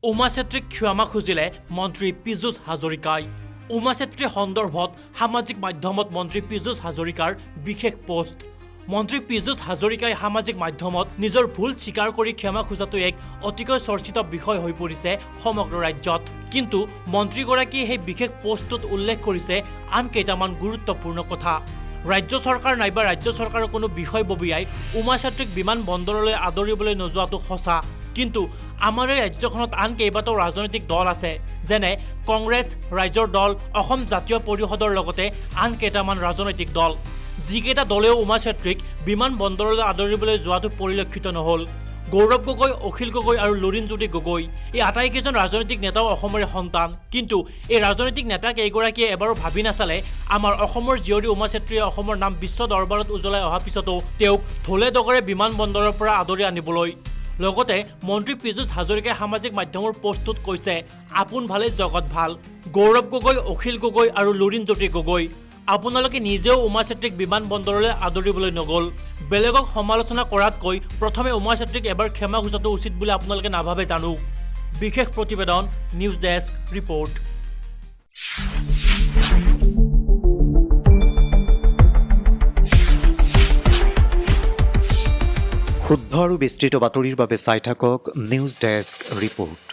উমা চেত্ৰীক ক্ষমা খুজিলে মন্ত্ৰী পীযুষ হাজৰিকাই। উমা চেত্ৰী সন্দৰ্ভত সামাজিক মাধ্যমত মন্ত্ৰী পীযুষ হাজৰিকাৰ বিশেষ পোষ্ট। মন্ত্ৰী পীযুষ হাজৰিকাই সামাজিক মাধ্যমত নিজৰ ভুল স্বীকাৰ কৰি ক্ষমা খোজাটো এক অতিকৈ চৰ্চিত বিষয় হৈ পৰিছে সমগ্ৰ ৰাজ্যত। কিন্তু মন্ত্ৰীগৰাকীয়ে সেই বিশেষ পোষ্টটোত উল্লেখ কৰিছে আন কেইটামান গুৰুত্বপূৰ্ণ কথা। ৰাজ্য চৰকাৰ নাইবা ৰাজ্য চৰকাৰৰ কোনো বিষয়ববীয়াই উমা চেত্ৰীক বিমান বন্দৰলৈ আদৰিবলৈ নোযোৱাটো সঁচা, কিন্তু আমাৰ এই ৰাজ্যখনত আন কেইবাটাও ৰাজনৈতিক দল আছে, যেনে কংগ্ৰেছ, ৰাইজৰ দল, অসম জাতীয় পৰিষদৰ লগতে আন কেইটামান ৰাজনৈতিক দল, যিকেইটা দলেও উমা চেত্ৰীক বিমান বন্দৰলৈ আদৰিবলৈ যোৱাটো পৰিলক্ষিত নহ'ল। গৌৰৱ গগৈ, অখিল গগৈ আৰু লুৰিণজ্যোতি গগৈ এই আটাইকেইজন ৰাজনৈতিক নেতাও অসমৰে সন্তান। কিন্তু এই ৰাজনৈতিক নেতা কেইগৰাকীয়ে এবাৰো ভাবি নাচালে আমাৰ অসমৰ জীয়ৰী উমা চেত্ৰীয়ে অসমৰ নাম বিশ্ব দৰবাৰত উজ্বলাই অহাৰ পিছতো তেওঁক ঢোলে ডগৰে বিমান বন্দৰৰ পৰা আদৰি আনিবলৈ। লগতে মন্ত্ৰী পীযুষ হাজৰিকাই সামাজিক মাধ্যমৰ পোষ্টটোত কৈছে, আপোন ভালেই জগত ভাল। গৌৰৱ গগৈ, অখিল গগৈ আৰু লুৰিণজ্যোতি গগৈ, আপোনালোকে নিজেও উমা চেত্ৰীক বিমান বন্দৰলৈ আদৰিবলৈ নগ'ল। বেলেগক সমালোচনা কৰাতকৈ প্ৰথমে উমা চেত্ৰীক এবাৰ ক্ষমা খোজাটো উচিত বুলি আপোনালোকে নাভাবে জানো? বিশেষ প্ৰতিবেদন, নিউজ ডেস্ক ৰিপৰ্ট। শুদ্ধ আৰু বিস্তৃত বাতৰিৰ বাবে চাই থাকক নিউজ ডেস্ক ৰিপৰ্ট।